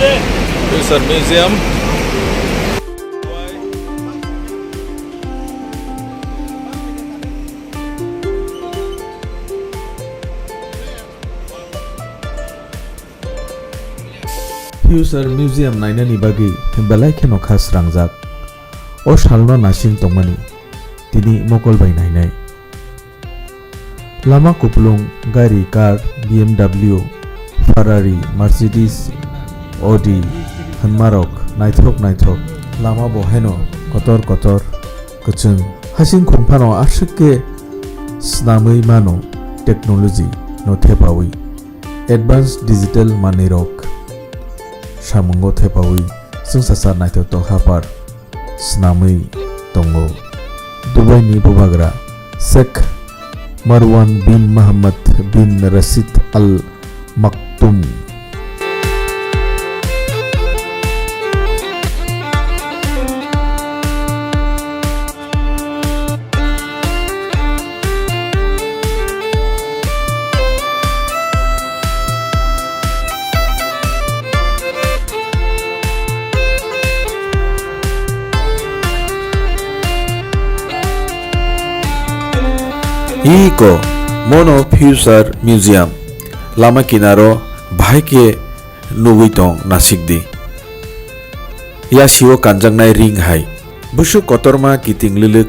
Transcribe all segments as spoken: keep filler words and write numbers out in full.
Future Museum. Future Museum nainani bagwi belai kheno kha srangjak. O salno nasing tongmani tini mokol bai nainai. Lama kupulung gari, car, B M W, Ferrari, Mercedes, Audi hwnmarok naithok naithok. Lama bo haino kotor kotor kwchwng. Hasing khum phano aswk khe snamwi mano technology no thepawi. Advanced digital manwirok samungo thepawi chwngsacha naithotok hapar swnamwi tongo. Dubai ni bubagra Sheikh Marwan bin Mohammed bin Rashid Al Maktoum. Iko mono Future Museum lama kinaro bahai khe nugwi tong nasikdi. Yasio kanjaknai ring hai. Bwswk kotorma kiting lwlwk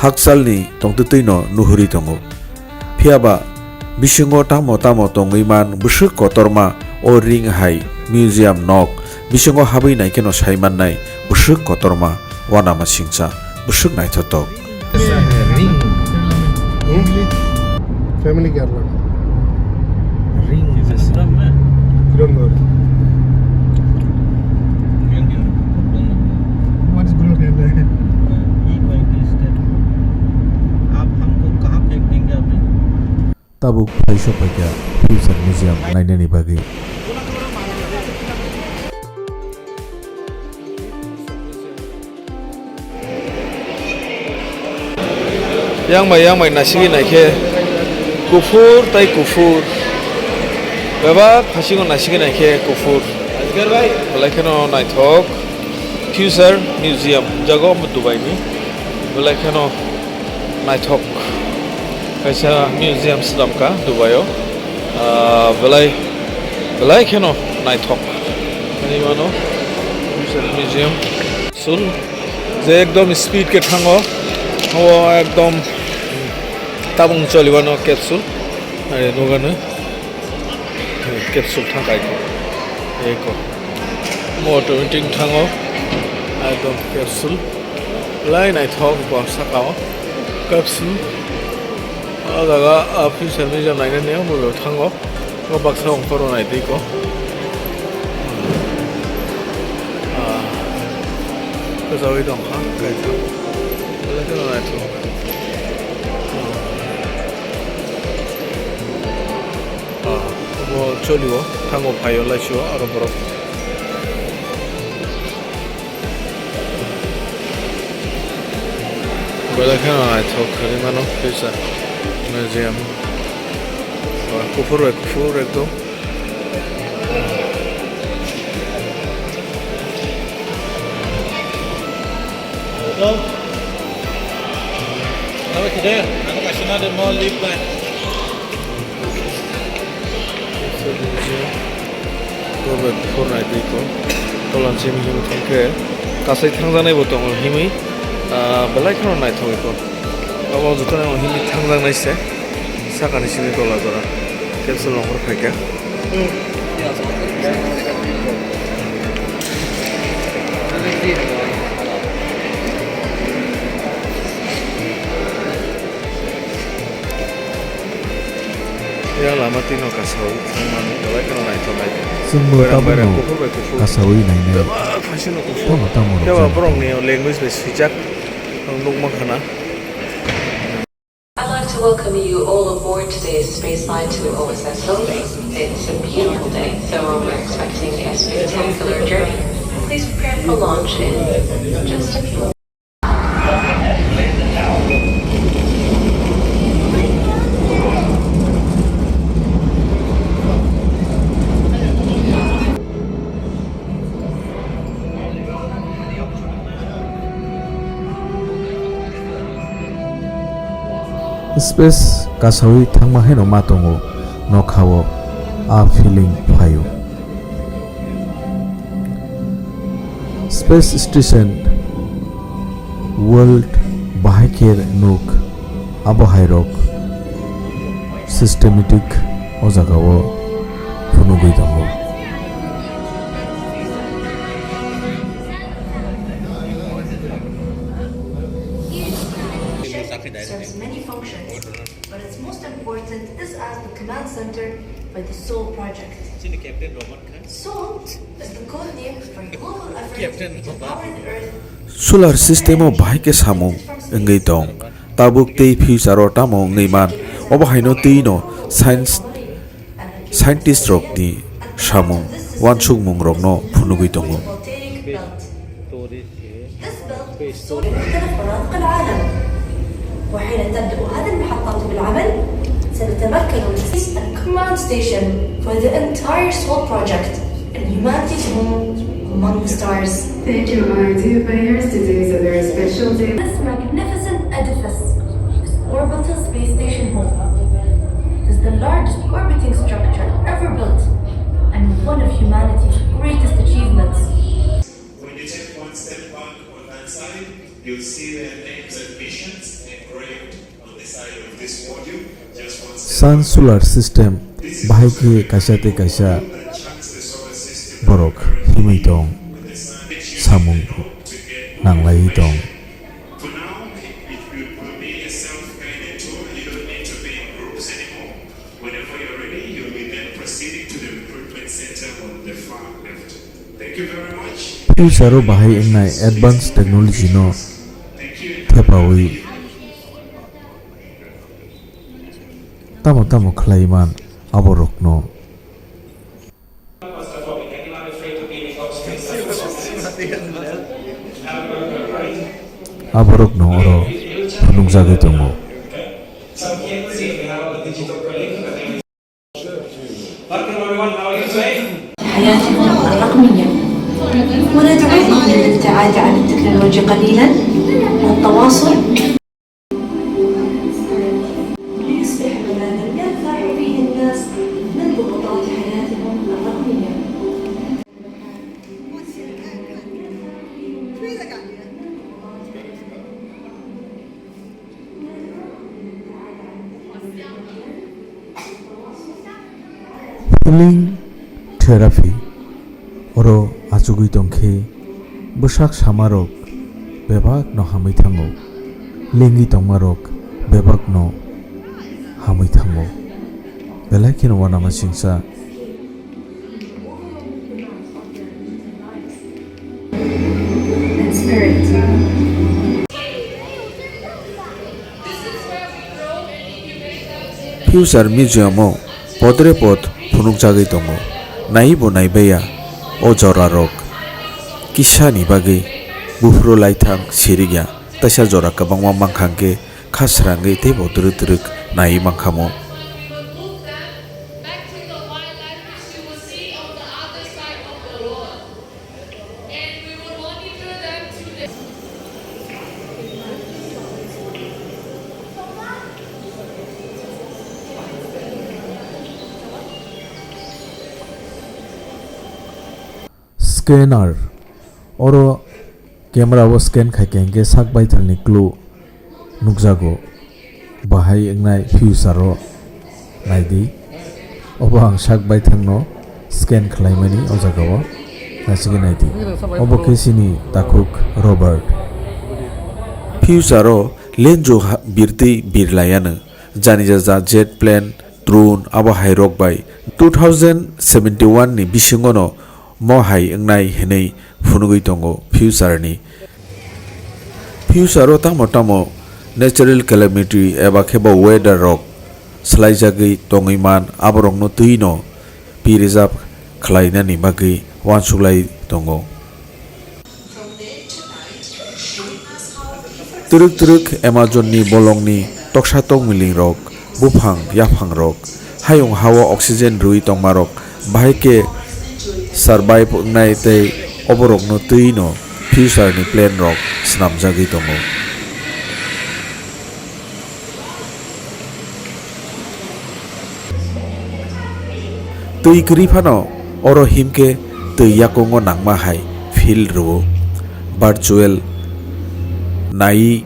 hakchalni tongtwtwino nuhuri tongo. Phiyaba bisingo tamo tamo tongwi man bwswk kotorma o ring hai museum nok bisingo habwi naikheno sai mannai bwswk kotorma uanama singcha bwswk naithotok. Ring. Hmm? Family care lang. Ring. Kiron gor. What is group in there? ये कोई किस step? आप हमको कहाँ फेंक देंगे अभी? Tabuk phai sok paikha Future Museum nainani bagwi. Yang bai yang bai nasigwi naikhe kuphur tai kuphur. Bebak phasingo nasigwi naikhe kuphur. Belai kheno naithok Future Museum jago omo Dubai ni. Belai kheno naithok kaisa museum swnamkha Dubai o. Ah, belai belai kheno naithok. Ani mano Future Museum. Sul je ekdom speed khe thango, o ekdom tabung choliwano capsule, ai nugano capsule thang kai ko, eko mo automatic thango, ekdom capsule lai naithok bo sakao capsule. O jaga a Future Museum nainani o mobile thango. O baksa ongkhoro nai twi ko. Ah, kwchawi tongkha, kaisa. Belai kheno naithok. Ah, obo cholio, thango phaio laisio aro borok. Belai kheno naithok khlai mano Future Museum. Kuphur bai kuphur ekdom. Hello. Hello, Fidel. Ano kasih na demo live na. Tor bai kuphur nai twi ko. Tola chini himwi thangkhe kasai thangjaknai bo tongo himwi, ah, belai kheno naithok iko. Abo jotono himwi thangjaknai se. Sakani simi tola jora. Capsule nongkhor phaikha. Ya lama tino kasao thangmani belai kheno naithok naithok. Chwngbo Bairang bairang tabukno kuphur bai kuphur. Kasawi nainai. Bebak phaisino kuphur. Tamo tamo rok Kebo jani borokni language bai swijak ang nukma khana. I'd like to welcome you all aboard today's Space Line to O S S London. It's a beautiful day, so we're expecting a spectacular journey. Please prepare for launch in just a few Space kasawi thangma haino ma tongo, nokha o a feeling phaio. Space station world bahai khe nuk, abo hai rok systematic o jaga o phunugwi tongo. Serves many functions, but its most important is as the command center for the Soul Project. Soul is the code name for global efforts to power the earth. Solar system o bahai khe samung wngwi tong, tabuk tei future o tamo wngwi man, obo haino twi no science, scientist rok ni samung, uansukmung rok no phunugwi tongo. This belt is sold in مختلف مناطق العالم. وحين تبدأ هذه المحطات بالعمل، سنتمكن من تأسيس a command station for the entire Soul Project and humanity's home among the stars. Thank you, our dear pioneers. Today is a very special day. This magnificent edifice is Orbital Space Station Home. It is the largest orbiting structure ever built and one of humanity's greatest achievements. When you take one step back on that side, you'll see their names and missions engraved on the side of this module. Just one step Sun back. Solar System This is bahai khe kaisa tei kaisa the chance the solar system borok himwi tong with the sun. Samung nanglaiwi tong. For now, it will be a self-guided tour. You don't need to be in groups anymore. Whenever you're ready, you'll be then proceeding to the recruitment center on the far left. Thank you very much. Future o bahai wngnai advanced technology no thepawi tamo tamo khlai man abo rok no. Aborok no oro phunukjagwi tongo. حياتهم الرقمية، وندعوهم للابتعاد عن التكنولوجيا قليلًا والتواصل. ليصبح ملاذًا يرتاح فيه الناس من ضغوطات حياتهم الرقمية. Healing therapy oro achugwi tongkhe bwsak samarok bebakno hamwi thango, lengwi tongmarok bebakno hamwi thango, belai kheno uanama singcha. Future Museum o podre pod phunukjagwi tongo. Naiwi bo naibaiya o jorarok. Kisa ni bagwi buphuru laithang sirikya, taisa jora kwbangma mankha hwnkhe kha srangwi teibo twrwk twrwk naiwi mankhamu. Scanner. Oro camera o scan khai khe hwnkhe sak baithangni clue nukjago. Bahai wngnai future o naidi. Obo ang sak baithangno scan khlaimani o jaga o. Naisingwi naidi. Obo khe chini takhuk Robert. Future o lenjo ha-, birtwi birlayano. Jani jaja jet plane, drone, abo hai rok bai. Two thousand seventy one ni bisingo no mo hai wngnai hinwi phunugwi tongo future ni. Future o tamo tamo natural calamity eba khe bo weather rok swlaijagwi tongwi man, aborokno twi no preserve khlainani bagwi uansuklai tongo. Twrwk twrwk Amazon ni bolong ni toksa tokmiling rok, buphang yaphang rok, hayung ha o oxygen rwui tongma rok, bahai khe survive wngnai tei oborokno twi no future ni plan rok swnamjagwi tongo. Twi kwrwi phano oro himkhe twi yakungo nangma hai feel rwo. Virtual naiwi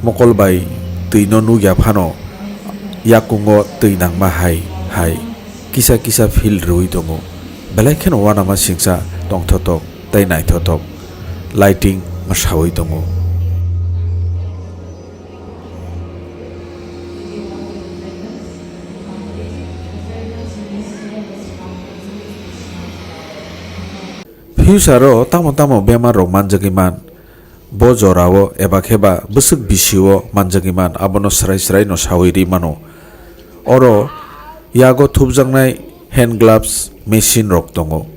mokol bai twino nukya phano yakungo twi nangma hai hai kisa kisa feel rwwi tongo. Belai kheno uanama singcha tongthotok tei naithotok lighting mwsawi tongo. Future o tamo tamo bemar rok manjagwi man, bo jora o eba khe ba bwswk bisi o manjagwi man, abono swrai swrai no sawi ri mano. Oro yago thupjaknai hand gloves machine rok tongo.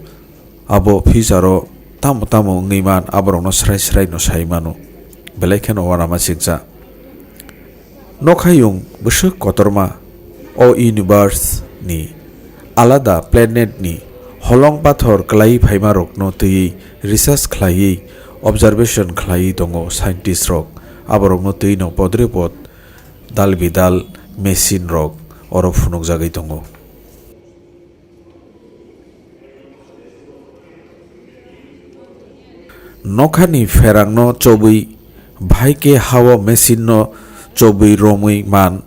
Abo future o tamo tamo wngwi man, aborokno srai srai no sai mano. Belai kheno uanama singcha. Nokhayung bwswk kotorma o universe ni alada planet ni holong pathor kwlai phaima rokno twiwi research khlaiwi observation khlaiwi tongo scientist rok. Aborokno twi no podre pod dal bidal machine rok oro phunukjagwi tongo. Nokhani pherangno chobwi bahai khe hao machine no chobwi romwi man,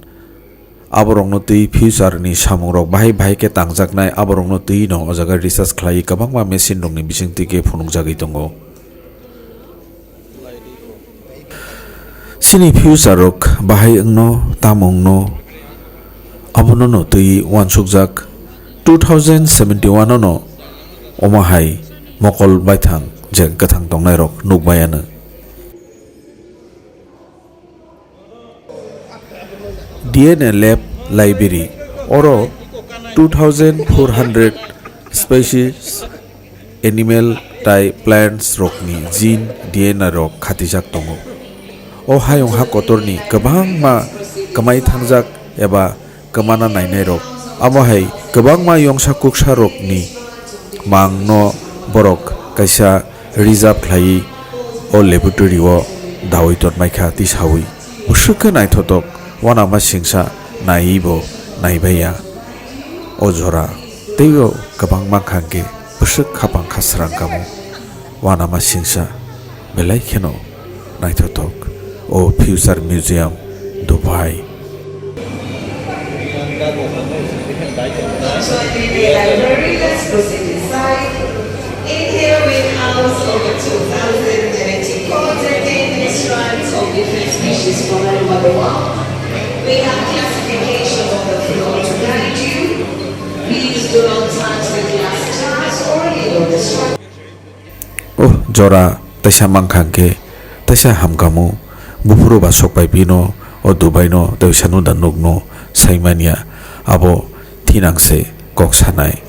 aborokno twi future ni samungrok bahai bahai khe tangjaknai, aborokno twi no o jaga research khlaiwi kwbangma machine rokni bisingtwi khe phunukjagwi tongo. Chini future rok bahai wngno, tamo wngno, abono no twi uansukjak. Two thousand seventy one no omo hai mokol baithang je kwthang tongnai rok nukmaya no. D N A lab library, oro two thousand four hundred species animal tai plants rokni gene D N A rok khatijak tongo. O hayung ha kotorni kwbangma kwmai thangjak eba kwmana nainai rok, amo hai kwbangma yongsa kuksa rokni mangno borok kaisa reserve khlaiwi o laboratory o dawi tonmai kha tisawi. Bwswk khe naithotok, uanama singsa naiwi bo naibaiya. O jora teibo kwbang mankha hwnkhe bwswk khapang kha srang kamo. Uanama singsa belai kheno naithotok. O Future Museum, Dubai. Inhale, we house over two thousand genetic codes and dangerous strands of different species from all over the world. We have classification on the floor to guide you. Please do not touch the glass jars or leave on the structure. Oh, jora taisa mankha hwnkhe taisa hamkhamu. Buphuru ba sokpai phino o Dubai no tei Sanuda nukno saimanya, abo thinang se kok sanai.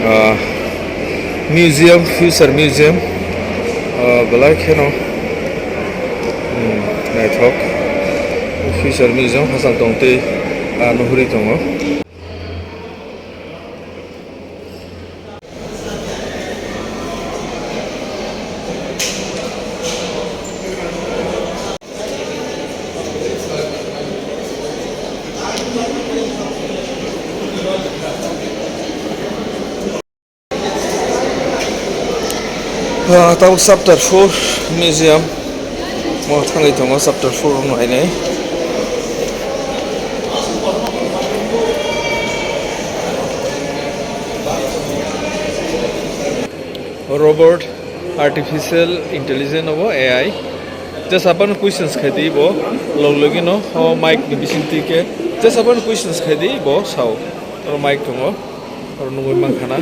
Ah, museum, Future Museum, ah, belai kheno, hmm, naithok. Future Museum hasal tongtwi, ah, nuhuri tongo. Ah, tabuk chapter four museum. Mo thangwi tongo chapter four no hainai. Robot artificial intelligence obo A I. Jesa phano questions khai di bo, log logi no o mic ni bising twi khe. Jesa phano questions khai di bo sao. Oro mic tongo. Oro nugwi mankha na.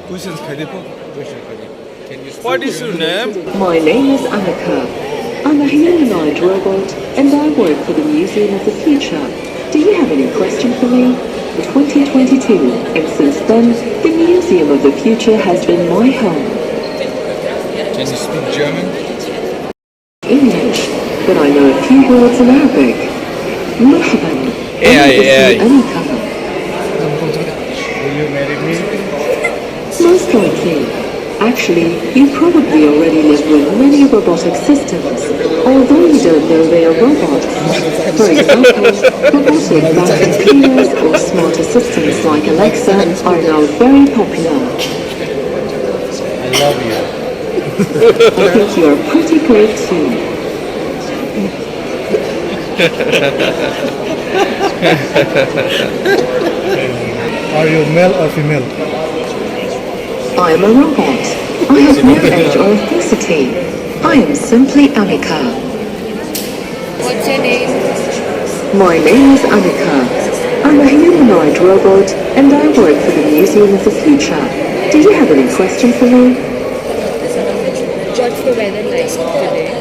Questions khai di po. Question khai di. Can you What is your name? My name is Annika. I'm a humanoid robot and I work for the Museum of the Future. Do you have any question for me? Twenty twenty-two, and since then, the Museum of the Future has been my home. Can you speak German? English. But I know a few words in Arabic. مرحبا. A I, A I. Amika. Most likely. Actually, you probably already live with many robotic systems, although you don't know they are robots. For example, robotic vacuum cleaners or smart assistants like Alexa are now very popular. I love you. I think you are pretty great too. Are you male or female? I am a robot. I have no age or ethnicity. I am simply Amika. What's your name? My name is Amika. I'm a humanoid robot and I work for the Museum of the Future. Do you have any question for me? What's the weather like today?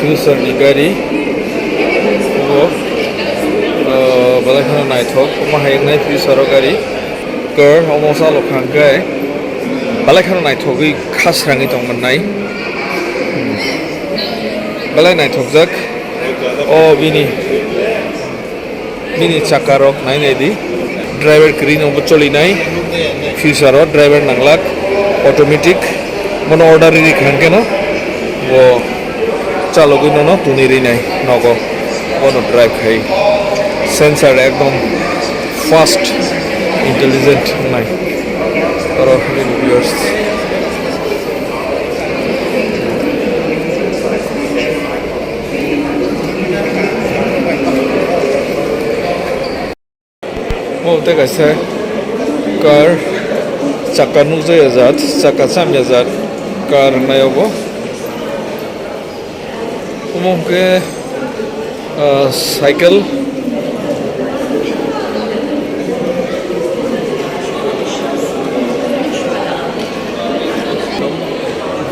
Future ni gari bo, ah, belai kheno naithok, omo hai wngnai future o gari. Car omo chalo kha hwnkhe belai kheno naithogwi khasrangwi tong mannai. Belai naithokjak o bini, bini chakka rok nai nai di. Driver kwrwi no bo cholinai, future o driver nanglak, automatic. Bono order riri kha hwnkhe no bo chalogwi nono tuni rinai nogo. Bono drive khai. Sensor ekdom fast, intelligent wngnai. Oro viewers. Omo tei kaisa car, chakka nukjakya jat, chakka chamya jat car wngnai obo. Omo hwnkhe, ah, cycle,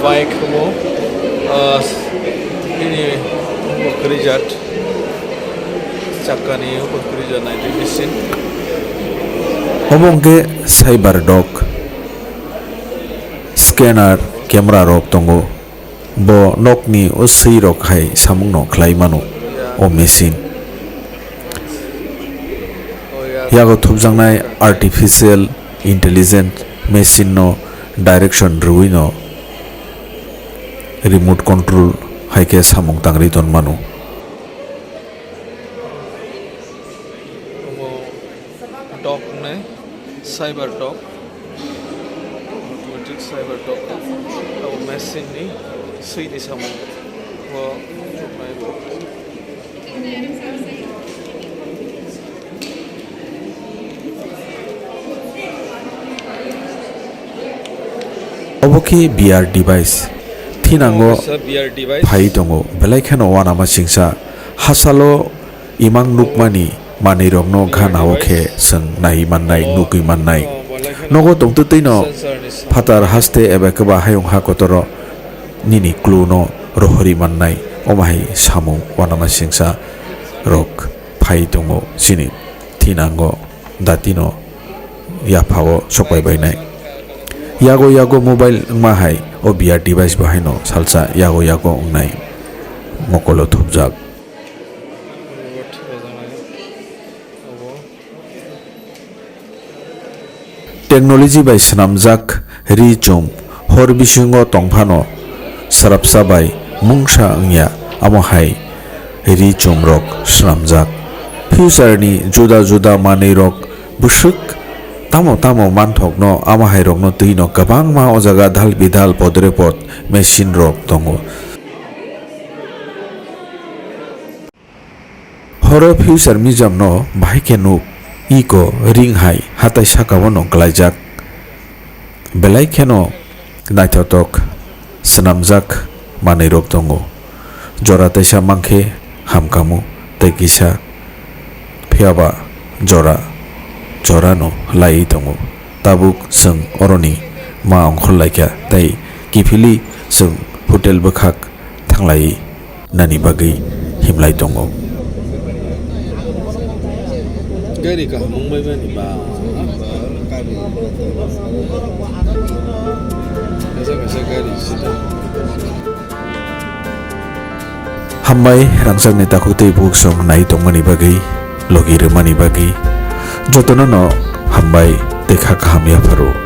bike omo, ah, bini omo kwrwi jat. Chakkani obo kwrwi jat naidi machine. Omo hwnkhe cyber dog, scanner, camera rok tongo. Bo nokni o swi rok hai samungno khlai mano o machine. Yago thupjaknai artificial intelligent machine no direction rwui no remote control hai khe samung tangri ton mano. Omo dog wngnai, cyber dog, automatic cyber dog, abo machine ni swi ni samung bo chuknai bo. Obo khe V R device. Thinango kaisa V R device phai tongo, belai kheno uanama singsa. Hachalo imang nukmani manwirokno gana o khe chwng naiwi mannai, nugwi mannai. Nogo tongtwtwino phatar haste eba khe ba hayung ha kotoro nini clue no rohorwi mannai. Omo hai samung uanama singsa rok phai tongo chini thinango datino yaphao sokbai bainai. Yago yago mobile wngma hai o V R device bo haino salsa yago yago wngnai mokolo thupjak. Technology bai swnamjak ri chum hor bisingo tongphano srapsa bai mungsa wngya, amo hai ri chum rok swnamjak. Future ni juda juda manwi rok bwswk tamo tamo manthokno, amo hai rokno twino kwbangma o jaga dal bidal podre pod machine rok tongo. Horo Future Museum no bahai khe nuk, iko ring hai hatai saka o no klaijak. Belai kheno naithotok swnamjak manwi rok tongo. Jora teisa mankhe hamkamu tei kisa phiyaba jora jora no laiwi tongo. Tabuk chwng oroni ma ongkhor laikha tei kiphilwi chwng hotel bwkhak thanglai nani bagwi himlai tongo. Gari kaham wngbai mani ba. Kaisa kaisa gari sita. Hambai rangchakni takhuk tei buksong nai tongmani bagwi, logi rwmani bagwi jotono no hambai tei kha kaham yapharo.